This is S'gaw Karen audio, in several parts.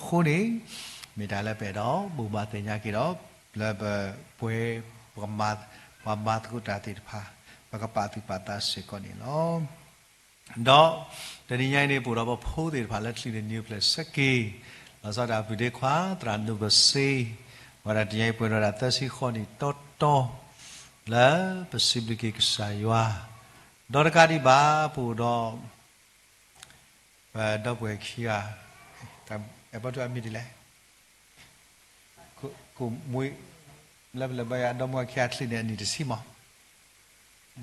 အဃိန့ၣ် မ့ၢ်တၢ်လၢပအဲၣ်ဒိးဘိးဘၣ်သ့ၣ်ညါက့ၤဒီး လၢပပှဲၤ ပကမၤ ပှၤမၤသကိးတၢ်သ့ၣ်တဖၣ် ပကပာ်သူၣ်ပာ်သးစ့ၢ်ကီးန့ၣ်လီၤ. ဒီးတနံၤညါအံၤန့ၣ် ပအိၣ်ဒီးပဖိသ့ၣ်တဖၣ်လၢချုးန့ၢ်နံၣ်အိၣ်ဖျဲၣ်ဆၢက့ၤ လီၤဆီဒၣ်တၢ် ပုၢ်ဒ့ခွါ သရၣ်နိၣ်ဘၢၣ်စ့ ဝဲဒၣ်တနံၤညါအံၤပှဲၤဒီးတၢ်သၢဆံဃိးနံၣ်တီတီ လၢပစံးဘျုးက့ၤကစၢ်ယွၤ ဒီးတကးဒံးဘၣ် ပအိၣ်ဒီး ပဒီပုၢ်ဝဲၢ်ခံဂၤ အဲၣ်ဘီထူအမံၤဒ်လဲၣ် ကိၣ်မွံ လၢပလဲၤဘါယွၤဒီမါဝၤခံဂၤချုးန့ၢ်အနံၣ်တဆံမး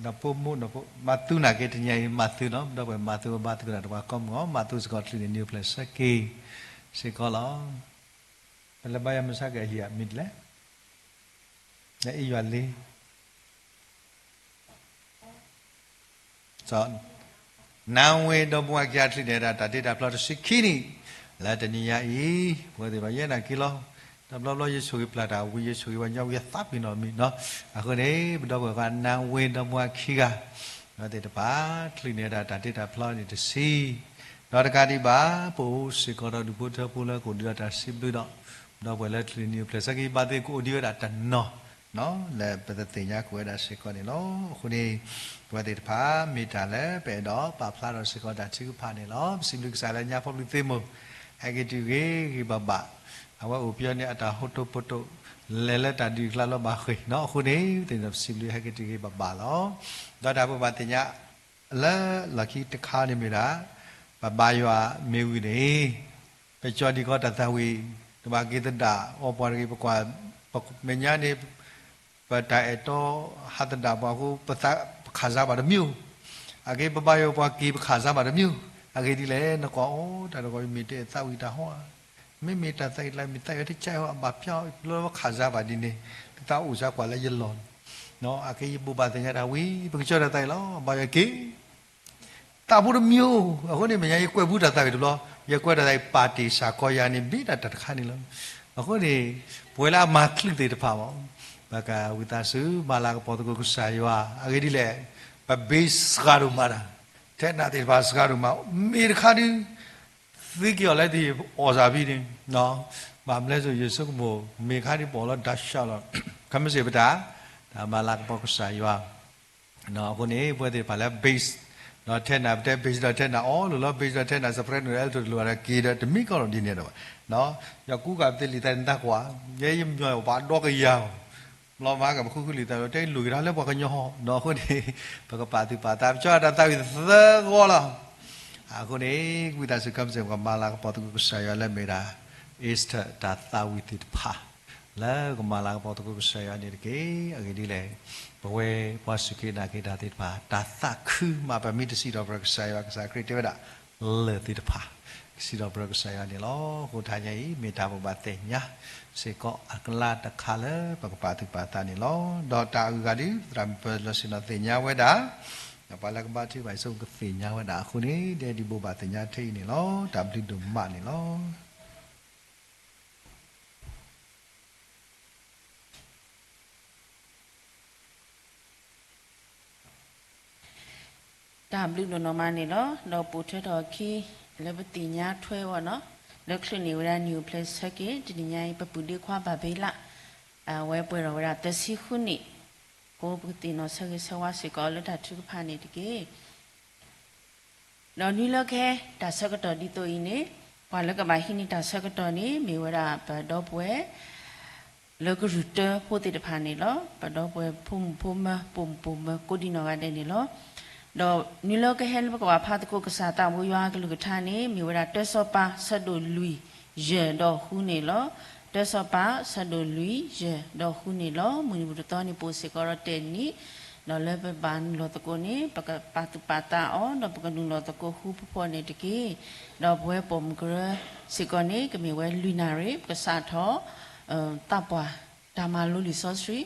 ဒီးဖိမုၣ် မၤသူနာ်က့တနံၤညါအံၤ မၤသူနီၤ ဒီပုၢ်ဝဲၢ်မၤသူ ဘါသကိးတၢ်ဒီးပှၤကိးမုၢ်ဂီၢ် မၤသူစ့ၢ်ကီးချုးန့ၢ်နံၣ်အိၣ်ဖျဲၣ်ဆၢက့ၤ စ့ၢ်ကီးလီၤ. ပလဲၤဘါယွၤမုၢ်ဆါက့ၤအဟံၣ်အမံၤဒ်လဲၣ် လၢအ့ယွၤလ့ နါဝ့ဒီမါဝၤခံဂၤချုးန့ၢ်ဒၣ်တၢ်တ့တၢ်ဖျီတဆံခံနံၣ် လၢတနံၤညါအံၤ ပဝဲသ့ၣ်တဖၣ်ယဲဒၣ်က့ၤလီၤ တဘျီဘျီယဆိၣ်ဂ့ၤပျၢ်တၢ်ဝံၤ ယဆိၣ်ဂ့ၤပှၤညီဝံၤ ယသးပ့ၤနီၣ်မံၤနီၤ အဃိန့ၣ် ပဒီပုၢ်ဝဲၢ်ခွါ နါဝ့ဒီမါဝၤခံဂၤ ပဝဲသ့ၣ်တဖၣ် ချုးန့ၢ်ဒၣ်တၢ်တ့တၢ်ဖျီန့ၣ်တဆံ ဒီးတကးဒံးဘၣ် ပအိၣ်စ့ၢ်ကီးဒီးဒူၣ်ဖိထၢဖိလၢကအိၣ်ဒံးဒီးတၢ်စံးဘျုးဒီး ပဒီပုၢ်ဝဲၢ်လၢချုးန့ၢ်နံၣ်အိၣ်ဖျဲၣ်ဆၢက့ၤ ဘၣ်သ့ၣ်ကအိၣ်ဒံးဝဲဒၣ်တနီၤ လၢပတသ့ၣ်ညါကွံာ်ဝဲဒၣ်စ့ၢ်ကီးန့ၣ်လီၤ. အဃိန့ၣ် ပဝဲသ့ၣ်တဖၣ် မ့ၢ်တၢ်လၢပအဲၣ်ဒိးပာ်ဖျါထီၣ်စ့ၢ်ကီးတၢ်ထုကဖၣ်န့ၣ်လီၤ. ပစံးဘျုးကစၢ်လၢညါဖီဘျုးသ့မိၢ် ဟဲက့ၤတုၤဂ့ၤဂ့ၤဘၣ်ဘၣ် အဝဲအိၣ်ပယီၤန့ၣ် အတၢ်ဟိတိၢ်ဖိတိၢ် လဲၤလၢတၢ်ဒုးကျါလီၤဘၣ်ဃ့ၢ်နီၤ အဃိန့ၣ် ပသ့ၣ်နီၣ်ပစံးဘျုးဟဲက့ၤတုၤဂ့ၤဘၣ်ဘၣ်လီၤ. ဒီးတၢ်ဘိးဘၣ်သ့ၣ်ညါ လၢလီၢ်ခံတခါန့ၣ်မ့ၢ်ဒၣ် ပဘါယွၤမ့ၢ်ဝံၤန့ၣ် ပကၠီဒံကီတၢ်သးဝံၣ် တဘၣ်က့ၤသဒၣ်အီၤပှၤတဂ့ၤ ပကွၢ် မဲာ်ညါန့ၣ် ပတၢ်အဲၣ်တီဟးသဒၣ်ပှၤအဃိ ပသးပခၣ်စါဘၣ်တမံၤဧိၤ, အဂ့ၢ်ပဘါယွၤပှၤက့ၤပခၣ်စါဘၣ်တမံၤဧိၤ, အဂ့ၢ်ဒ်လဲၣ် နကွၢ်အီၤ တၢ်တဂီၤမ့ၢ်တအဲၣ်သးဝံၣ်တၢ်ဟီဧါ, မ့မ့ၢ်တၢ်သးဝံၣ်တကျါမ့ၢ်သးဝံၣ်တကဲအီၤ အဘၣ်ဖျါအီၤ လၢပခၣ်စါဘၣ်ဒ်န့ၣ် ပသးအိၣ်စါကွၢ်လၢယလီၢ်န့ၣ်, အဂ့ၢ်ယဘိးဘၣ်သ့ၣ်ညါတၢ်ဝံၤ ပကစၢ်တၢ်သးဝံၣ်လီၤ ဘါယွၤက့ၤ သးဖိတမံၤဧိၤ, အဃိန့ၣ် မဲာ်ညါယကွဲးဘူးတၢ်သးဝံၣ်တဘျီ, ယကွဲးတၢ်သးဝံၣ်ပာ်တ့ၢ်စ့ၢ်ကီးယၤန့ၣ် မ့ၢ်ဒၣ်တၢ်တခါန့ၣ်လီၤ. အဃိန့ၣ် ပဝဲလၢအမၤချုးသ့ၣ်တဖၣ်ဘၣ်, ပကဝံသးစူၤ မၤလၤကပီၤသကိးကစၢ်ယွၤ, အဂ့ၢ်ဒ်လဲၣ်, ပ base စှၤဒိၣ်မးတၢ်, ထဲနၤသ့ၣ်တဖၣ်စှၤဒိၣ်မး, မ့ၢ်တခါဒုး သုက့ၤအီၤလၢတဟ့ၣ်အီၣ်စၢ်ဖံန့ၣ်, ဘၣ်မနုၤလဲၣ် ယဆိကမိၣ် မ့ၢ်တခါဒုးပအီၣ်လီၤ ဒါရှော့လီၤ, ခမ့ၢ်စ့ၢ်ပတၢ်, တၢ်မၤလၤကပီၤကစၢ်ယွၤ အဃိန့ၣ် ပဝဲသ့ၣ်တဖၣ်လၢ base ဒီးထဲနၤ ပတဲ base ဒီးထဲနၤ အီၤလိၤလီၤ base ဒီးထဲနၤ soprano alto တလိၣ်ဒီးက့ၤဒီးတမ့ၢ်ကီးလီၤဒ်န့ၣ်ဒီးဘၣ်, ယကူကၢ်ပသ့လံာ်သးန့ၣ်သးကွၢ်, ယဲယမညီပှၤဒီကယၤဧိၤ, လီၤမးကပဃုဃုလံာ်သးဒီး တဲလိၣ်က့ၤတၢ်လၢပှၤကညီဟီ, အဃိန့ၣ် ပကပာ်သူၣ်ပာ်သး ပကၠီတၢ်သးဝံၣ်သၢဂီၤလီၤ. အဃိန့ၣ် ဝံသးစူၤ ခမ့ၢ်စ့ၢ် ပကမၤလၤကပီၤသကိးကစၢ်ယွၤလၢမ့ၢ်ဒၣ် Easter တၢ်သးဝံၣ်သ့ၣ်တဖၣ် လၢကမၤလၤကပီၤသကိးကစၢ်ယွၤန့ၣ်တက့ၢ်. အဂ့ၢ်ဒ်လဲၣ်, ပဝဲပှၤစူၢ်က့ၤနာ်က့ၤတၢ်သ့ၣ်တဖၣ် တၢ်သးခုမးပမ့ၢ်တစံးထီၣ်ပတြၢၤကစၢ်ယွၤ, ကစၢ်ခရံာ်တဲဝဲဒၣ် လၢၢ်သ့ၣ်တဖၣ် ကစံးထီၣ်ပတြၢၤကစၢ်ယွၤန့ၣ်လီၤ. အဃိတဟါညါအံၤ မ့ၢ်တၢ်ဘိးဘၣ်သ့ၣ်ညါစ့ၢ်ကီးအကျါတခါလၢ ပကပာ်သူၣ်ပာ်သးန့ၣ်လီၤ. ဒီးတၢ်အုၣ်ဂၤဒုး သရၣ်မုၣ်ပၢၤလီၢ်ဆ့ၣ်နီၤသ့ၣ်ညါဝဲဒၣ်, ဒီးပှၤလၢကဘါထုကဖၣ်အံၤ ကသ့ၣ်ညါဝဲဒၣ်အဃိန့ၣ် ဒ်ဒံးဘိးဘၣ်သ့ၣ်ညါထဲအံၤန့ၣ်လီၤ. တၢ်ဘျုးဒိၣ်မးန့ၣ်လီၤ. တၢ်ဘျုးဒိၣ်နီၢ်မးန့ၣ်လီၤ. ဒီးပိာ်ထွဲထီၣ်အခံ လၢပသ့ၣ်ညါထွဲဝဲနီၤ, လၢချုးန့ၢ်ဝဲဒၣ်နံၣ်အိၣ်ဖျဲၣ်ဆၢက့ၤ တနံၤညါအံၤ ပပုၢ်ဒ့ခွါဘၣ်ဘ့လး အဝဲပှဲၤထီၣ်ဝဲဒၣ်သၢဆံဃုနံၣ်, အဃိပကသ့ၣ်နီၣ်ဆၢဂ့ၤဆၢဝါစ့ၢ်ကီးလၢတၢ်ထုကဖၣ်န့ၣ်တက့ၢ်. ဒီးနွံလၢကဟဲတၢ်ဆၢကတီၢ်ဒ်သိးအံၤန့ၣ်, ပှၤလၢကဘၣ်ဟံးန့ၢ်တၢ်ဆၢကတီၢ်န့ၣ် မ့ၢ်ဝဲဒၣ်ပဒီပုၢ်ဝဲၢ် လၢကရူၢ်တၢဖိသ့ၣ်တဖၣ်န့ၣ်လီၤ. ပဒီပုၢ်ဝဲၢ်ဖိမုၣ်ဖိမၢၤ ပိာ်မုၣ်ပိာ်မၢၤ ကိးဒံးနီၢ်ဂၤဒဲးန့ၣ်လီၤ. ဒီးနွံလၢကဟဲလၢပကဘၣ်ဖးသကိးကစၢ်သးဘိယွၤကလုၢ်ကထါန့ၣ် မ့ၢ်ဝဲဒၣ်တၢစီၤပၤဆၢဒိၣ်လွံၢ်ယဲၢ်ဒီးဃုန့ၣ်လီၤ. တၢစီၤပၤဆၢဒိၣ်လွံၢ်ယဲၢ်ဒီးဃုန့ၣ်လီၤ. မုၢ်နံၤမုၢ်တသီန့ၣ် ပအိၣ်စ့ၢ်ကီးဒီးတနံၣ်, ဒီးလၢပဘၣ်နုာ်လီၤသကိးန့ၣ် ပကပာ်သူၣ်ပာ်သးအီၤ ဒီးပကနုာ်လီၤသကိးဃူဖီဖိးန့ၣ်တက့ၢ်. ဒီးပဝဲပိာ်မုၣ်ကရၢစ့ၢ်ကီးန့ၣ် ကမ့ၢ်ဝဲလွံၢ်နၣ်ရံၣ် ပကစးထီၣ် သးပှၢ်တၢ်မၤလိလံာ်စီ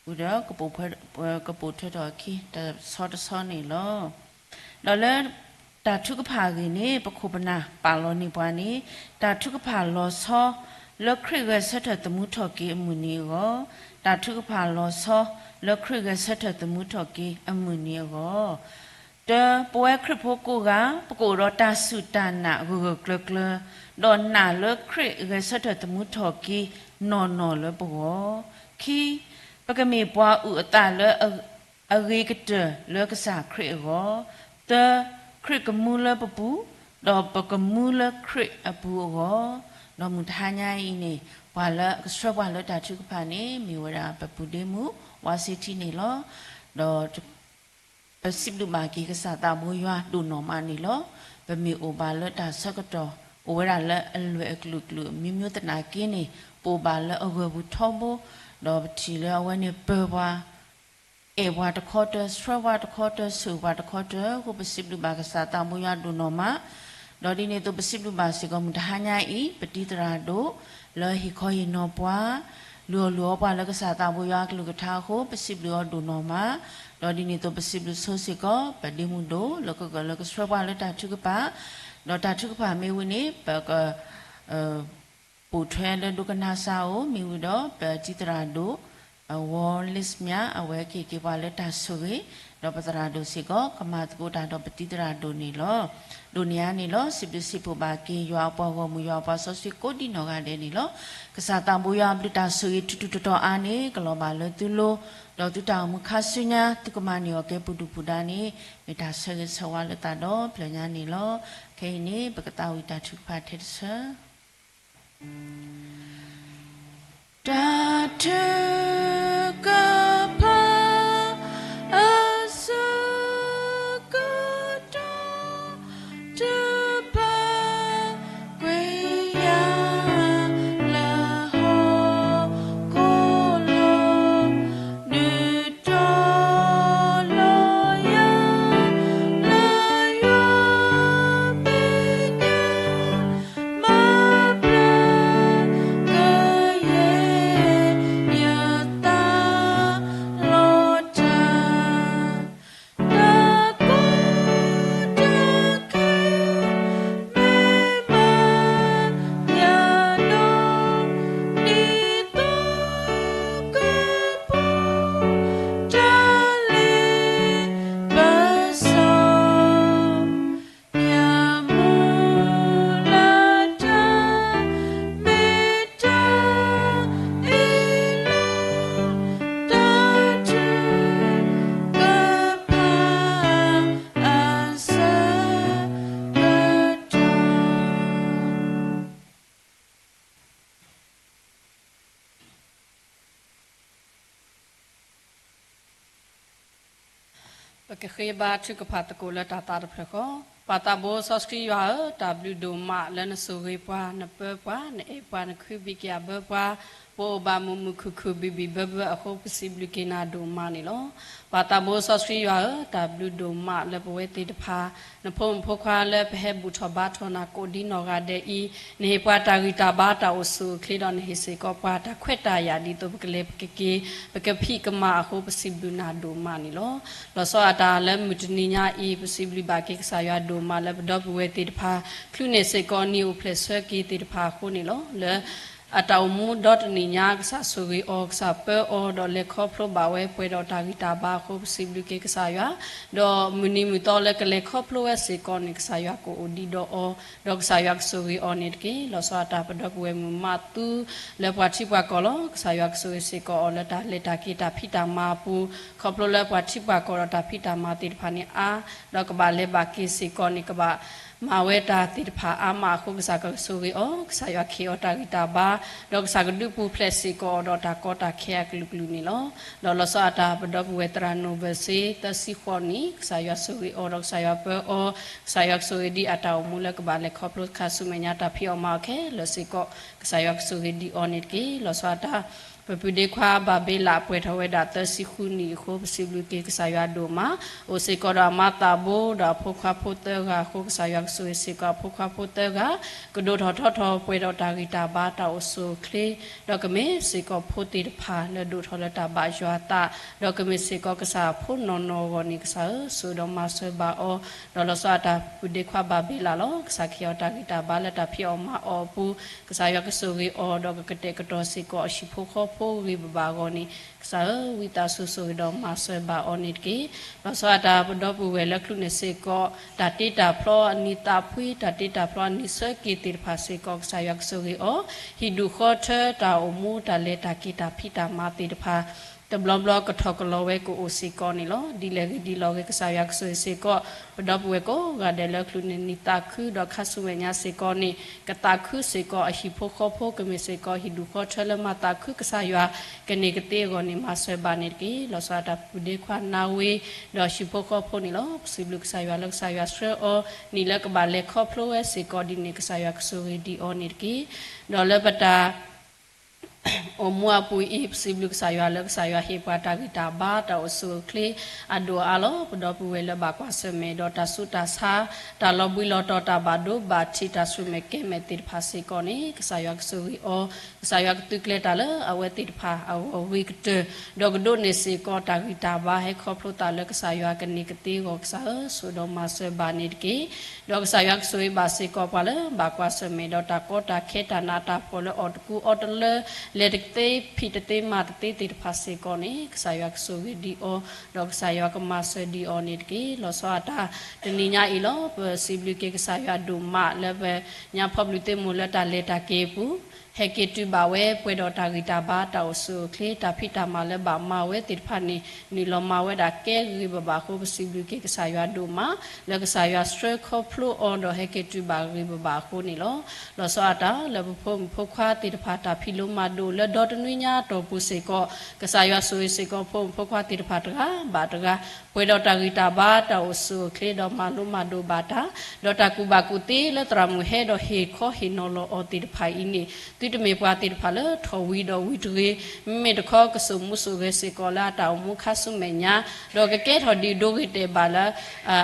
ဆှံ ဃုာ်ဒီး ကပိာ်ထွဲထီၣ်အခံတဆီတဆီန့ၣ်လီၤ. ဒီးလၢတၢ်ထုကဖၣ်အဂ့ၢ်န့ၣ် ပခိၣ်ပနၢ်ပာ်လီၤန့ၢ်ပှၤန့ၣ် တၢ်ထုကဖၣ်လီၤဆီ လၢခရံာ်ဂဲၤဆၢထၢၣ်သမူထီၣ်က့ၤအမုၢ်နံၤအဂီၢ်, တၢ်ထုကဖၣ်လီၤဆီ လၢခရံာ်ဂဲၤဆၢထၢၣ်သမူထီၣ်က့ၤအမုၢ်နံၤအဂီၢ် တၢ, ပဝဲခရံာ်ဖိကိးဂၤ ပကအိၣ်ဒီးတၢ်စူၢ်တၢ်နာ်ဂၢၢ်ဂၢၢ်ကျၢၤကျၢၤ, ဒီးနာ်လၢခရံာ်ဂဲၤဆၢထၢၣ်သမူထီၣ်က့ၤနီၢ်နီၢ်လၢပဂီၢ်. ခံ, ပကမ့ၢ်ပှၤအုၣ်အသးလၢအဂ့ၤကတၢၢ်လၢကစၢ်ခရံာ်အဂီၢ်. သၢ, ခရံာ်ကမူလၢပပူၤ, ဒီးပကမူလၢခရံာ်အပူၤအဂီၢ်. ဒီးမုၢ်တဟါညါအံၤန့ၣ် ပှၤလၢကဆှၢပှၤလၢတၢ်ထုကဖၣ်န့ၣ် မ့ၢ်ဝဲဒၣ်ပပုၢ်ဒ့မုၣ် ဝါစ့ထံန့ၣ်လီၤ. ဒီး ပစံးဘျုးဘၣ်က့ၤကစၢ်သးဘိယွၤဒိၣ်နီၢ်မးန့ၣ်လီၤ. ပမ့ၢ်အိၣ်ဘၣ်လၢတၢ်ဆၢကတီၢ် အိၣ်ဝဲဒၣ်လၢအလွဲၢ်အကလုာ်ကလုာ် မ့ၢ်မ့ၢ်သနာ်က့န့ၣ် ပအိၣ်ဘၣ်လၢအဂၢၢ်ပူၤထီဘိ, ဒီးပထံၣ်လၢအဝဲန့ၣ်ပၢၤပှၤ အဲၣ်ပှၤတခီတၢၤ ဆှၢပှၤတခီတၢၤ ဆိၣ်ဂ့ၤပှၤတခီတၢၤအဃိ ပစံးဘျုးဘၣ်ကစၢ်သးဘိယွၤဒိၣ်နီၢ်မး. ဒီးဒ်န့ၣ်အသိး ပစံးဘျုးဘၣ်စ့ၢ်ကီးမုၢ်တဟါညါအံၤ ပတံၤသရၣ်ဒိၣ် လၢဟ့ၣ်ခီဟ့ၣ်နီၤပှၤ လုၢ်အီၣ်လုၢ်အီပှၤလၢကစၢ်သးဘိယွၤအကလုၢ်ကထါအဃိ ပစံးဘျုးအီၤဒိၣ်နီၢ်မး. ဒီးဒ်န့ၣ်အသိး ပစံးဘျုးဆိစ့ၢ်ကီး ပဒ့မုၣ်ဒိၣ် လၢကဂၢၢ်လၢကဆှၢပှၤလၢတၢ်ထုကဖၣ်, ဒီးတၢ်ထုကဖၣ်မ့ၢ်ဝံၤန့ၣ် ပက ပိာ်ထွဲလၢဒိကနၣ်စၢ်အိၣ် မ့ၢ်ဝံၤဒီး ပတံၤသရၣ်ဒိၣ် ဝီလ့စမၠး အဝဲကဟ့ၣ်က့ၤပှၤလၢတၢ်ဆိၣ်ဂ့ၤ, ဒီးပသရၣ်ဒိၣ်စ့ၢ်ကီး ကမၤသကိးတၢ်ဒီးပတံၤသရၣ်ဒိၣ်န့ၣ်လီၤ. ဒိးန့ၢ်အါန့ၣ်လီၤ. စံးဘျုးစံးဖှိၣ်ဘၣ်က့ၤယွၤအပှၤဂီၢ်မုၢ် ယွၤအပှၤစီဆှံကိးဒံနီၢ်ဂၤဒဲးန့ၣ်လီၤ. ကစၢ်သးဘိယွၤအဘျုးတၢ်ဆိၣ်ဂ့ၤထူးထူးတီၤတီၤအါန့ၣ် ကလီၤဘၣ်လၢသုလိၤ, ဒီးသုတၢ်အိၣ်မူခါဆူညါ သုကမၤန့ၢ်အီၤကဲပူၤဒုၣ်ပူၤဒါန့ၣ် မ့ၢ်တၢ်ဆၢဂ့ၤဆၢဝါလၢသးဒီဖျၢၣ်ညါန့ၣ်လီၤ. ခဲအံၤန့ၣ် ပကသးဝံၣ်တၢ်ထုကဖၣ်ထဲတဆၢ တၢ်ထုကဖၣ် အဆၢကတီၢ် တဖၣ် ကွဲးယၤ လၢဟီၣ်ခိၣ်လီၤ ဒုးတီၤလီၤယၤ လၢယွၤမဲာ်ညါ မၤဘျါ ကယဲၢ် ယသးလီၤတၢ် တၢ်ကီတၢ်ခဲ မ့ၢ်မၤ ယၤဒီး ဒ်သိးကပူၤ တၢ်လ့ပစီ ယမူလတၢ် မ့ၢ်တၢ်အ့ၣ်လိာ် တၢ်ထုကဖၣ် အဆၢကတီၢ် ပကဃ့ဘါထုကဖၣ်သကိးလၢတၢ်သးတဖျၢၣ်ဃီ, ပၢ်သးဘိစီဆှံယွၤဧၢ, တၢ်ဘျုးဒိၣ်မးလၢနဆိၣ်ဂ့ၤပှၤ, နပၢပှၤ, နအဲၣ်ပှၤ, နခုဘံၣ်က့ၤအဘၢပှၤ, ပအိၣ်ဘၣ်မုာ်မုာ်ခုၣ်ခုၣ်ဘံၣ်ဘံၣ်ဘၢဘၢအဃိ ပစံးဘျုးက့ၤနၤဒိၣ်မးန့ၣ်လီၤ. ပၢ်သးဘိစီဆှံယွၤဧၢ, တၢ်ဘျုးဒိၣ်မးလၢပဝဲသ့ၣ်တဖၣ်, နဖိမုၣ်ဖိခွါလၢပဟဲဘူၣ်ထီၣ်ဘါထီၣ်နၤကိးဒ်နီၢ်ဂၤဒဲးအံၤ, နဟ့ၣ်ပှၤတၢ်ဂံၢ်တၢ်ဘါတၢ်အိၣ်ဆူၣ်အိၣ်ချ့ဒီးနဟ့ၣ်စ့ၢ်ကီးပှၤတၢ်ခွဲးတၢ်ယာ်ဒ်သိးပကလဲၤပကက့ၤ ပကဖံးကမၤအဃိ ပစံးဘျုးနၤဒိၣ်မးန့ၣ်လီၤ. လီၤဆီဒၣ်တၢ်လၢမုၢ်တနံၤညါအံၤ ပစံးဘျုးဘၣ်က့ၤကစၢ်ယွၤဒိၣ်မးလၢပဒီပုၢ်ဝဲၢ်သ့ၣ်တဖၣ် ချုးန့ၢ်စ့ၢ်ကီးနံၤအိၣ်ဖျဲၣ်ဆၢက့ၤသ့ၣ်တဖၣ်အဃိန့ၣ်လီၤ. လၢအတၢ်အိၣ်မူဒီတနံၣ်ညါ ကစၢ်ဆိၣ်ဂ့ၤအီၤ ကစၢ်ပၢအီၤ ဒီးလဲၤခီဖျိဘၣ်ဝဲပှဲၤဒီးတၢ်ဂံၢ်တၢ်ဘါအဃိ ပစံးဘျုးက့ၤကစၢ်ယွၤ, ဒီးမုၢ်နံၤမုၢ်သီလၢကလဲၤခီဖျိဝဲစ့ၢ်ကီးန့ၣ် ကစၢ်ယွၤကအိၣ်ဒံးဒီးအီၤ, ဒီးကစၢ်ယွၤကဆိၣ်ဂ့ၤအီၤန့ၣ်တက့ၢ်. လီၤဆီဒၣ်တၢ်ပဒီပုၢ်ဝဲၢ်မုၣ်မးသူ လၢပှၤထံပှၤကီၢ်လီၤ. ကစၢ်ယွၤကဆိၣ်ဂ့ၤစ့ၢ်ကီးအီၤလၢတၢ်လဲၤတၢ်က့ၤတၢ်ဖံးတၢ်မၤအပူၤ, ခီဖျိလၢပှၤထံပှၤကီၢ်ဒီးတၢ်ဖံးတၢ်မၤသ့ၣ်တဖၣ်န့ၣ်အါ, ဒီးကဘၣ်လဲၤဘၣ်က့ၤစ့ၢ်ကီးန့ၣ် ကဘၣ်မၤဝဲတၢ်သ့ၣ်တဖၣ်အါမးအဃိ ကစၢ်ကဆိၣ်ဂ့ၤအီၤ, ကစၢ်ယွၤကဟ့ၣ်အီၤတၢ်ဂံၢ်တၢ်ဘါ, ဒီးကစၢ်ကဒုးပူၤဖျဲးစ့ၢ်ကီးအီၤဒီးတၢ်ကီတၢ်ခဲအကလုာ်ကလုာ်န့ၣ်လီၤ. ဒီးလီၤဆီဒၣ်တၢ်ပဒီပုၢ်ဝဲၢ်သရၣ်နိၣ်ဘၢၣ်စ့ သၢဆံဃိးနံၣ်, ကစၢ်ယွၤဆိၣ်ဂ့ၤအီၤဒီးကစၢ်ယွၤပၢအီၤ, ကစၢ်ယွၤကဆိၣ်ဂ့ၤဒံးအတၢ်အိၣ်မူလၢကဘၣ်လဲၤခီဖျိခါဆူမဲာ်ညါတၢ်ဖံးအီၣ်မၤအီၣ်ခဲလၢာ်စ့ၢ်ကီး ကစၢ်ယွၤကဆိၣ်ဂ့ၤဒံးအီၤန့ၣ်တက့ၢ်. လီၤဆီဒၣ်တၢ် ပပုၢ်ဒ့ခွါဘၤဘ့လးပှဲၤထီၣ်ဝဲဒၣ်သၢဆံဃုနံၣ်အဃိ ပစံးဘျုးက့ၤကစၢ်ယွၤဒိၣ်မး, အိၣ်စ့ၢ်ကီးဒီးအမါသးဘိဒီးအဖိခွါဖိသၢဂၤအဃိ ကစၢ်ယွၤကဆိၣ်ဂ့ၤစ့ၢ်ကီးအဖိခွါဖိသၢဂၤ ကဒိၣ်ထီၣ်ထီထီၣ်ပှဲၤဒီးတၢ်ဂံၢ်တၢ်ဘါတၢ်အိၣ်ဆူၣ်အိၣ်ချ့ ဒီးကမ့ၢ်စ့ၢ်ကီးဖိသ့ၣ်တဖၣ်လၢဒိၣ်ထီၣ်လၢတၢ်ဘၣ်ယွၤအသး, ဒီးကမ့ၢ်စ့ၢ်ကီးကစၢ်အဖိနီၢ်နီၢ်အဂီၢ်န့ၣ် ကစၢ်ဧၢ, ဆိၣ်ဒီးမၤစၢၤဘၣ်အီၤ, ဒီးလီၤဆီဒၣ်တၢ်ပပုၢ်ဒ့ခွါဘၤဘ့လးလီၤ. ကစၢ်ကဟ့ၣ်အီၤတၢ်ဂံၢ်တၢ်ဘါလၢတၢ်ဖံးအီၣ်မၤအီၣ်အပူၤ, ကစၢ်ယွၤကဆိၣ်ဂ့ၤအီၤ ဒီးကကတဲာ်ကတီၤစ့ၢ်ကီးအဟံၣ်ဖိဃီဖိ ပှၤလၢအဟံၣ်ဖိဃီဖိဂ့ၤဘၣ်ဘၣ်အဂီၢ်န့ၣ် ကစၢ်ဧၢ, ဝံသးစူၤဆိၣ်ဂ့ၤဒီးမၤစၢၤဘၣ်အီၤန့ၣ်တက့ၢ်. လီၤဆီဒၣ်တၢ်ပဒီပုၢ်ဝဲၢ်လၢကျူန့ၣ်စ့ၢ်ကီး တၢ်တ့တၢ်ဖျီအနံၤသးဖှံ, တၢ်တ့တၢ်ဖျီအနံၤဆၢက့ၤသ့ၣ်တဖၣ်စ့ၢ်ကီး ကစၢ်ယွၤကဆိၣ်ဂ့ၤအီၤ, ဟံၣ်ဒူၣ်ဃီထၢတၢ်အိၣ်မူတၢ်လဲၤတၢ်က့ၤတၢ်ဖံးတၢ်မၤသ့ၣ်တဖၣ် တဘျီဘျီကထီၣ်ကလီဝဲကအိၣ်စ့ၢ်ကီးန့ၣ်လီၤ. ဒ်လဲၣ်ဂ့ၤဒ်လဲၣ်ဂ့ၤ ကစၢ်ယွၤကဆိၣ်ဂ့ၤစ့ၢ်ကီး ပဒီပုၢ်ဝဲၢ်ကိးဂၤဒဲးလၢကျူန့ၣ်နံၤသးခုဒီးခါဆူမဲာ်ညါစ့ၢ်ကီးန့ၣ် ကသးခုစ့ၢ်ကီးအဟံၣ်ဖိဃီဖိ ကမ့ၢ်စ့ၢ်ကီးဟံၣ်ဒူၣ်ဃီထၢလၢမၤသးခုကစၢ်ယွၤ ကန့ၢ်ကသ့အဂီၢ်န့ၣ် မၤစၢၤဘၣ်န့ၣ်တက့ၢ်. လီၤဆီဒၣ်တၢ်ပူၤဒ့ခွါနၢ်ဝ့ ဒီးဟံၣ်ဖိဃီဖိန့ၣ်လီၤ. ပစံးဘျုးကစၢ်ယွၤလၢကစၢ်ယွၤဆှၢအီၤ နံၣ်လၢကဘၣ်လဲၤခီဖျိဝဲစ့ၢ်ကီးဒ်န့ၣ် ကစၢ်ယွၤကဆိၣ်ဂ့ၤဒံးအီၤန့ၣ်တက့ၢ်. ဒီးလၢပတၢ် အိၣ်မူအပူၤအံၤ ပစံးဘျုးကစၢ်ယွၤလၢကစၢ်ယွၤဟ့ၣ်ပှၤတၢ်ဂံၢ်တၢ်ဘါ တၢ်အိၣ်ဆူၣ်အိၣ်ချ့အဒိၣ်အါလီၤ. ပဒီပုၢ်ဝဲၢ်လၢဘၣ်ကွၢ်ဆၢၣ်မဲာ်ဒီးတၢ်ဆူးတၢ်ဆါ တၢ်လီၤဘှံးလီၤတီၤ တၢ်ဘၣ်ဒိဘၣ်ထံး တၢ်ဆူၣ်မဲာ်ကဲမဲာ်သ့ၣ်တဖၣ်စ့ၢ်ကီးန့ၣ် ကစၢ်ယွၤကဆိၣ်ဂ့ၤအီၤ, ကစၢ်ယွၤကသုးကျဲၤတၢ်လၢအဝဲသ့ၣ်တဖၣ်အဂီၢ်ဂ့ၤကတၢၢ် ဒီးကဒိးန့ၢ်စ့ၢ်ကီးတၢ်ဂံၢ်တၢ်ဘါ ဟဲခီဖျိသးလၢကစၢ်ယွၤကန့ၢ်ကသ့အဂီၢ် ကစၢ်ဧၢ ဆိၣ်ဒီးမၤစၢၤဘၣ်န့ၣ်တက့ၢ်. ဒီးကစၢ်ယွၤကဆိၣ်ဂ့ၤဘၣ်စ့ၢ်ကီးပှၤလၢ ဘၣ်ကွၢ်ဆၢၣ်မဲာ်ဒီးတၢ်ကီတၢ်ခဲ တၢ်နးတၢ်ဖှီၣ်လၢအီၣ်တကူအီတလၢ လဲၤတသ့ဖံးတသ့မၤတသ့သ့ၣ်တဖၣ်စ့ၢ်ကီးန့ၣ် ကစၢ်ယွၤကဆိၣ်ဂ့ၤဒံးအီၤ ဒီးကစၢ်ယွၤကမၤစၢၤဒံးအီၤန့ၣ်တက့ၢ်. လီၤဆီဒၣ်တၢ်တနံၤညါအံၤလီၤ. ပစံးဘျုးက့ၤကစၢ်ယွၤဒိၣ်မးလၢပညါဖီဘျုးသ့ၣ်မိၢ်လၢတၢ်လဲၤတၢ်က့ၤအပူၤ ဟဲက့ၤတုၤဘၣ်ဝဲပှဲၤဒီးတၢ်ဂံၢ်တၢ်ဘါ တၢ်အိၣ်ဆူၣ်အိၣ်ချ့ တၢ်ဖံးတၢ်မၤလၢဘၣ်မၤဝဲသ့ၣ်တဖၣ်န့ၣ် နုာ်လီၤမၤဝဲဒၣ်ကဲဂ့ၤဘၣ်ဘၣ်အဃိ ပစံးဘျုးက့ၤကစၢ်ယွၤဒိၣ်မး လၢကစၢ်ယွၤဆှၢခီဖျိအီၤဒီးဟဲက့ၤတုၤဘၣ်ဂ့ၤဘၣ်ဘၣ်အဃိန့ၣ်လီၤ. လီၤဆီဒၣ်တၢ်လၢပဖိမုၣ်ဖိခွါသ့ၣ်တဖၣ် တၢ်ဖံးလိမၤဒိးလၢဒီတနွံညါအတီၢ်ပူၤစ့ၢ်ကီး ကစၢ်ယွၤဆိၣ်ဂ့ၤစ့ၢ်ကီးဖိမုၣ်ဖိခွါသ့ၣ်တဖၣ်တဂၤဘၣ်တဂၤ ပှဲၤဒီးတၢ်ဂံၢ်တၢ်ဘါ တၢ်အိၣ်ဆူၣ်အိၣ်ချ့ဒီးမၤလိမၤဒိးဘၣ်တၢ် ဒီးတၢ်ကူၣ်ဘၣ်ကူၣ်သ့လၢသရၣ်မုၣ်ဟဲဒီးဟ့ၣ်ခီဟ့ၣ်နီၤလီၤအီၤသ့ၣ်တဖၣ်အံၤန့ၣ် သုတမ့ၢ်ပှၤသ့ၣ်တဖၣ်လၢထီၣ်ဝံၤဒီးဝံၤတဂ့ၤ, မ့မ့ၢ်တခီကစိာ်မူစိာ်ဂဲၤစ့ၢ်ကီးလၢအတၢ်အိၣ်မူခါဆူမဲာ်ညါ, ဒီးကကဲထီၣ်ဒံးဒိဂ့ၤတဲာ်ဘၣ်လၢ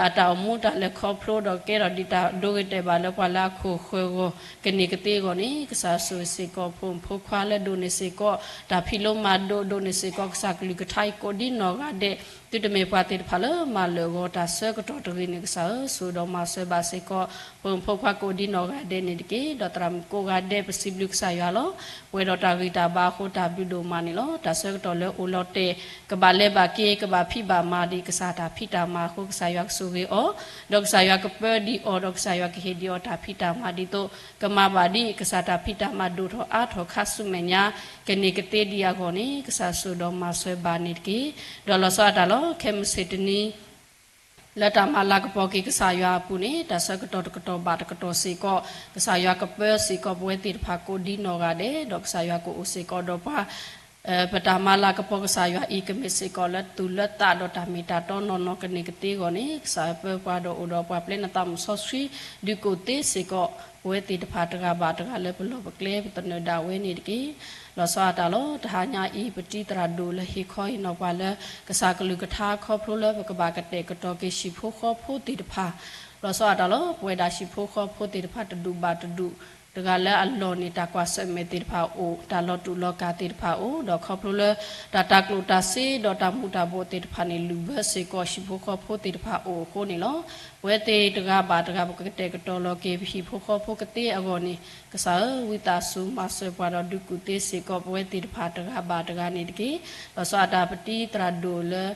အတၢ်အိၣ်မူတၢ်လဲၤခီဖျိ ဒီးကကဲထီၣ်ဒံးတၢ်ဒိဂ့ၤတဲာ်ဘၣ်လၢပှၤလၢအခိၣ်ဃၢၤဂီၢ် ကန့ၢ်ကသ့အဂီၢ်န့ၣ် ကစၢ်ဆိၣ်ဂ့ၤစ့ၢ်ကီးဖိမုၣ်ဖိခွါလၢဒိးန့ၢ်စ့ၢ်ကီး တၢ်ဖံးလိမၤဒိး ဒိးန့ၢ်စ့ၢ်ကီးကစၢ်ကလုၢ်ကထါအံၤကိးဒ်နီၢ်ဂၤဒဲး, သုတမ့ၢ်ပှၤသ့ၣ်တဖၣ်လၢမၤလၢာ်ဂီၤတၢ်ဆၢကတီၢ်တဂ့ၤန့ၣ် ကစၢ်ဧၢ ဆိၣ်ဒီးမၤစၢၤဘၣ်စ့ၢ်ကီး ဖိမုၣ်ဖိခွါကိးဒ်နီၢ်ဂၤဒဲးန့ၣ်တက့ၢ်. ဒီးသရၣ်မုၣ်ကိးဂၤဒဲး ပစံးဘျုးကစၢ်ယွၤလီၤ. ပှဲၤဒီးတၢ်ဂံၢ်တၢ်ဘါအဃိတၢ်ဘျုးဒိၣ်မးန့ၣ်လီၤ. တၢ်ဆၢကတီၢ်လၢအိၣ်လီၤတဲာ် ကဘၣ်လဲၤဘၣ်က့ၤ ကဘၣ်ဖံးဘၣ်မၤဒံးကစၢ်တၢ်ဖံးတၢ်မၤအဃိ ကစၢ်ယွၤကဆိၣ်ဂ့ၤအီၤ, ဒီးကစၢ်ယွၤကပၢဒံးအီၤ ဒီးကစၢ်ယွၤကဟ့ၣ်ဒံးအီၤတၢ်ဖံးတၢ်မၤဒ်သိး ကမၤဘၣ်ဒံးကစၢ်တၢ်ဖံးတၢ်မၤဒိၣ်ထီၣ်အါထီၣ်ခါဆူမဲာ်ညါ ကန့ၢ်ကသ့ဒံးအဂီၢ်န့ၣ် ကစၢ်ဆိၣ်ဒီးမၤစၢၤဘၣ်န့ၣ်တက့ၢ်. ဒီးလီၤဆီဒၣ်တၢ်လီၤ. ခဲမုၢ်ဆ့ၣ်တနံၤ လၢတၢ်မၤလၤကပီၤက့ၤကစၢ်ယွၤအပူၤန့ၣ် တၢ်ဆၢကတီၢ်တကတီၢ်ဘၣ်တကတီၢ်စ့ၢ်ကီး ကစၢ်ယွၤကပၢစ့ၢ်ကီးပဝဲသ့ၣ်တဖၣ်ကိးဒ်နီၢ်ဂၤဒဲး ဒီးကစၢ်ယွၤကအိၣ်စ့ၢ်ကီးဒီးပှၤ ပတၢ်မၤလၤကပီၤကစၢ်ယွၤအံၤ ကမ့ၢ်စ့ၢ်ကီးလၢသူၣ်လၢသးဒီးတၢ်မ့ၢ်တၢ်တီနီၢ်နီၢ်ကန့ၢ်ကသ့အဂီၢ်န့ၣ် ကစၢ်ပၢပှၤဒီးအိၣ်ဒီးပှၤပျဲနသးမုၣ်စီဆှံ ဒုးကူၣ်သ့စ့ၢ်ကီး ပဝဲသ့ၣ်တဖၣ်တဂၤဘၣ်တဂၤလၢပလီၢ်ပကျဲပသနၢၣ်ဒၣ်ဝဲန့ၣ်တက့ၢ်. လီၤဆီအတၢ်လီၤ. တဟါညါအံၤ ပတံၤသရၣ်ဒိၣ်လၢဟ့ၣ်ခီဟ့ၣ်နီၤပှၤလၢ ကစၢ်ကလုၢ်ကထါခီဖျိလၢပကဘၣ်ကတဲာ်ကတီၤက့ၤဟံၣ်ဖိဃီဖိသ့ၣ်တဖၣ် လီၤဆီအတၢ်လီၤ. ပဝဲဒၣ်ဟံၣ်ဖိဃီဖိသ့ၣ်တဖၣ်တဒူၣ်ဘၣ်တဒူၣ် တဂၤလၢအလီၢ်န့ၣ် တၢ်ကွၢ်ဆၢၣ်မဲာ်သ့ၣ်တဖၣ်အိၣ်, တၢ်လီၤတူာ်လီၤကာ်သ့ၣ်တဖၣ်အိၣ်, ဒီးခီဖျိလၢ တၢ်တၤကျိၣ်တၤစ့ဒီးတၢ်မူၤတၢ်ဘှီးသ့ၣ်တဖၣ်န့ၣ် လုၢ်ဘၢစ့ၢ်ကီးဟံၣ်ဖိဃီဖိသ့ၣ်တဖၣ်အိၣ်အဃိန့ၣ်လီၤ. ပဝဲသ့ၣ်တဂၤဘၣ်တဂၤ ပကကတဲာ်ကတီၤလီၤက့ၤပဟံၣ်ဖိဃီဖိကသ့အဂီၢ်န့ၣ် ကစၢ်ဧၢ ဝံသးစူၤမၤစၢၤပှၤဒီးဒုးကူၣ်သ့စ့ၢ်ကီး ပဝဲသ့ၣ်တဖၣ်တဂၤဘၣ်တဂၤန့ၣ်တက့ၢ်. လီၤဆီအတၢ်ပတံၤသရၣ်ဒိၣ်လၢ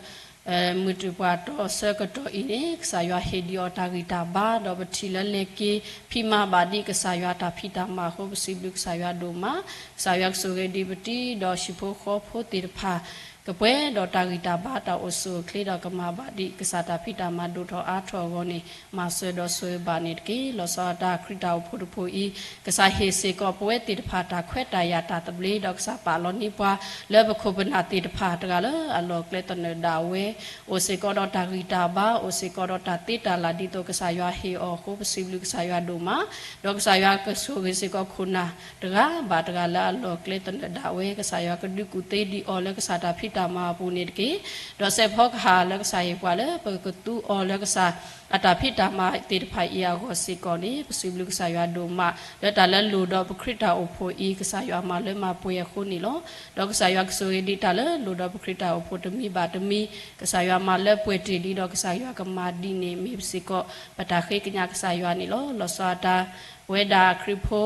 မုၢ်တ့ၢ်ပှၤတီဆၢကတီၢ်အံၤန့ၣ် ကစၢ်ယွၤဟ့ၣ်ဒံးအီၤတၢ်ဂံၢ်တၢ်ဘါ ဒီးပထံၣ်လၢလဲၤက့ၤဖံးမၤဘၣ်ဒံးကစၢ်ယွၤတၢ်ဖံးတၢ်မၤအဃိ ပစံးဘျုးကစၢ်ယွၤဒိၣ်မး. ကစၢ်ယွၤကဆိၣ်ဂ့ၤဒံးပတံၤဒီးဟံၣ်ဖိဃီဖိသ့ၣ်တဖၣ် ကပှဲၤဒီးတၢ်ဂံၢ်တၢ်ဘါတၢ်အိၣ်ဆူၣ်အိၣ်ချ့ဒီးကမၤဘၣ်ဒံးကစၢ်တၢ်ဖံးတၢ်မၤဒိၣ်ထီၣ်အါထီၣ်အဂီၢ်န့ၣ် မၤစၢၤဒီးဆိၣ်ဂ့ၤဘၣ်န့ၣ်တက့ၢ်. လီၤဆီဒၣ်တၢ်ခရံာ်တၢ်အိၣ်ဖှိၣ်တဖှိၣ်အံၤ ကစၢ်ဟ့ၣ်စ့ၢ်ကီးပဝဲသ့ၣ်တဖၣ်တၢ်ခွဲးတၢ်ယာ်တၢ်သဘျ့ ဒီးကစၢ်ပာ်လီၤန့ၢ်ပှၤလၢပခိၣ်ပနၢ်သ့ၣ်တဖၣ်တဂၤလၢအလီၢ်ကျဲသနၢၣ်ဒၣ်ဝဲ အိၣ်စ့ၢ်ကီးဒီးတၢ်ဂံၢ်တၢ်ဘါ အိၣ်စ့ၢ်ကီးဒီးတၢ်သ့တၢ်လၢ်ဒ်သိးကစၢ်ယွၤဟ့ၣ်အီၤအဃိ ပစံးဘျုးကစၢ်ယွၤဒိၣ်မး ဒီးကစၢ်ယွၤကဆိၣ်ဂ့ၤစ့ၢ်ကီးခိၣ်နၢ်တဂၤဘၣ်တဂၤလၢအလီၢ်ကျဲသနၢၣ်ဒၣ်ဝဲ ကစၢ်ယွၤကဒုးကူၣ်သ့ဒံးအီၤလၢကစၢ်တၢ်ဖံးတၢ်မၤအပူၤန့ၣ်တက့ၢ်. ဒီးစဲးဖီကဟၣ်လၢကစၢ်ဟ့ၣ်ပှၤလၢပကသူအီၤလၢကစၢ်အတၢ်ဖံးတၢ်မၤသ့ၣ်တဖၣ်အံၤအဂီၢ်စ့ၢ်ကီးန့ၣ် ပစံးဘျုးကစၢ်ယွၤဒိၣ်မး လၢတၢ်လၢလိၣ်ဒီးပခရံာ်တၢ်အိၣ်ဖှိၣ်အံၤ ကစၢ်ယွၤမၤလၢမၤပှဲၤအဃိန့ၣ်လီၤ. ဒီးကစၢ်ယွၤကဆိၣ်ဂ့ၤဒံးတၢ်လၢလိၣ်ဒီးပခရံာ်တၢ်အိၣ်ဖှိၣ်တမံၤဘၣ်တမံၤ ကစၢ်ယွၤမၤလၢပှဲၤတ့ၢ်လံဒီး ကစၢ်ယွၤကမၤဒ်န့ၣ်မ့ၢ်စ့ၢ်ကီး ပတၢ်ဃ့ကညးကစၢ်ယွၤန့ၣ်လီၤ. လီၤဆီဒၣ်တၢ် ပဝဲဒၣ်ခရံာ်ဖိ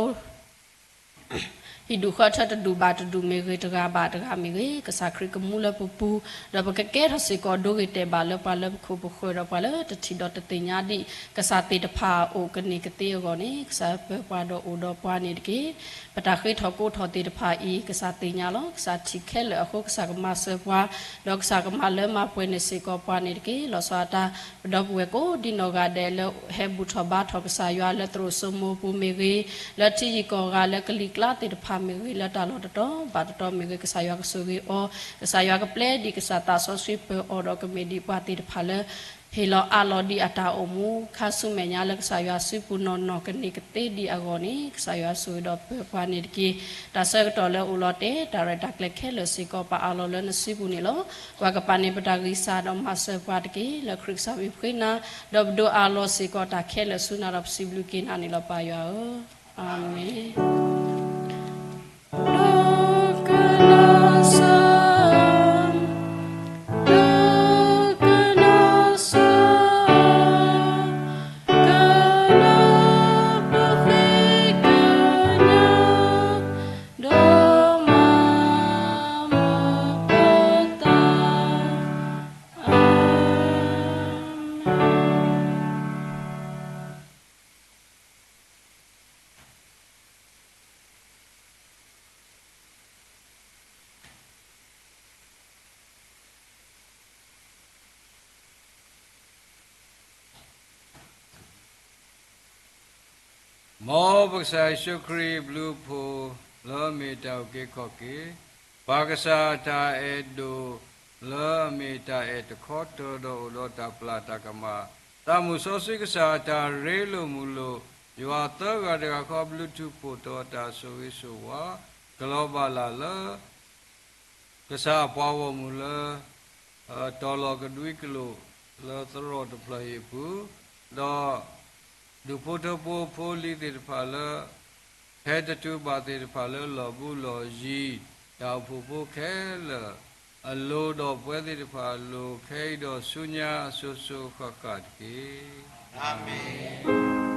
ဟံၣ်ဒူၣ်ဃၢထၢတဒူၣ်ဘၣ်တဒူၣ်မ့ၢ်ဂ့ၤ, တဂၤဘၣ်တဂၤမ့ၢ်ဂ့ၤ, ကစၢ်ခရံာ်ကမူလၢပပူၤ, ဒီးပကကဲထီၣ်စ့ၢ်ကီးဒိဂ့ၤတဲာ်ဘၣ်လၢပှၤလၢပခိၣ်ပဃၢၤ, ဒီးပှၤလၢတထံၣ်ဒီးတသ့ၣ်ညါဒံးကစၢ်သ့ၣ်တဖၣ်အအိၣ်ကန့ၢ်ကသ့အဂီၢ်န့ၣ်, ကစၢ်ပၢပှၤဒီးအိၣ်ဒီးပှၤန့ၣ်တက့ၢ်. ပတၢ်ဃ့ထီၣ်ကိးထီၣ်သ့ၣ်တဖၣ်အံၤ ကစၢ်သ့ၣ်ညါလီၤ. ကစၢ်ထံၣ်ခဲလၢာ်အဃိ ကစၢ်ကမၤစၢၤပှၤ, ဒီးကစၢ်ကမၤလၢမၤပှဲၤန့ၢ်စ့ၢ်ကီးပှၤန့ၣ်တက့ၢ်. လီၤဆီဒၣ်တၢ် ပဒီပုၢ်ဝဲၢ်ကိးဒံနီၢ်ဂၤဒဲးလၢဟဲဘူၣ်ထီၣ်ဘါထီၣ်ကစၢ်ယွၤလၢသရိာ်စိမိၤပူၤမ့ၢ်ဂ့ၤ, လၢထံယံၤကီၢ်ဂၤလၢကလံၤကျါသ့ၣ်တဖၣ်မ့ၢ်ဂ့ၤ, လၢတၢ်လီၢ်တတီၤဘၣ်တတီၤမ့ၢ်ဂ့ၤ, ကစၢ်ယွၤကဆိၣ်ဂ့ၤအီၤ, ကစၢ်ယွၤကပျဲဒံးကစၢ်သးစီဆှံပၢၤအီၤဒီးကမ့ၢ်ဒံးပှၤသ့ၣ်တဖၣ်လၢ ဟ့ၣ်လီၤအးလီၤဒံးအတၢ်အိၣ်မူ, ခါဆူမဲာ်ညါလၢကစၢ်ယွၤစုပူၤနီၢ်နီၢ်ကန့ၢ်ကသ့ဒံးအဂီၢ်န့ၣ်, ကစၢ်ယွၤဆိၣ်ဂ့ၤဒီးပၢပှၤန့ၣ်တက့ၢ်. တၢ်ဆၢကတီၢ်လၢအိၣ်လီၤတဲာ် တၢ်ရဲၣ်တၢ်ကျဲၤခဲလၢာ်စ့ၢ်ကီး ပအးလီၤလၢနစုပူၤန့ၣ်လီၤ. ကွၢ်ကပၤန့ၣ် ပတၢ်ဂံၢ်စၢ်ဒီးမၤစၢၤပှၤတက့ၢ်. လၢခရံာ်ကစၢ်မံၤဖှ့နၤ, ဒီးပဒိးအးလီၤစ့ၢ်ကီးတၢ်ခဲလၢာ်ဆူနၤဒီးပစံးဘျုးက့ၤနၤန့ၣ်လီၤ ပၢ်ယွၤဧၢ. အၤမ့ၣ်. မ်ပကစၢ်ယ့ၣ်ၡူးခရံာ်အဘျုးအဖှိၣ် လၢအမ့ၢ်တၢ်အုၣ်က့ၤခီၣ်က့ၤ, ပၢ်ကစၢ်အတၢ်အဲၣ်ဒိၣ်လၢအမ့ၢ်တၢ်အဲၣ်တခီတၢၤဒီးအိၣ်ဒီးတၢ်ပျၢ်တၢ်ကမၣ်, သးမုၣ်စီဆှံကစၢ်အတၢ်ရ့လိာ်မုာ်လိာ်, ယွၤသၢဂၤတဂၤဃီ ဘျုးထူးဖှိၣ်ဒီးတၢ်ဆိၣ်ဂ့ၤဆိၣ်ဝါ ကလီၤဘၣ်လၢ်လၢ ကစၢ်အပှၤဂီၢ်မုၢ်လၢ တီၤလီၤကဒွံကလိာ်လၢသရိာ်တဖျၢၣ်အံၤအပူၤ, ဒီး ဒူၣ်ဖိထၢဖိဖိလံၤသ့ၣ်တဖၣ်လၢ ဟဲတတုၤဘၣ်သ့ၣ်တဖၣ်လၢလီၢ်ဘူးလီၢ်ယံၤ, တၢ်အိၣ်ဖှိၣ်ဖိခဲလၢာ် အလိၤဒီးပဝဲသ့ၣ်တဖၣ်အလိၤ ခဲအံၤဒီးဆူညါအစိၤစိၤဃၣ်ဃၣ်တက့ၢ်. အၤမ့ၣ်.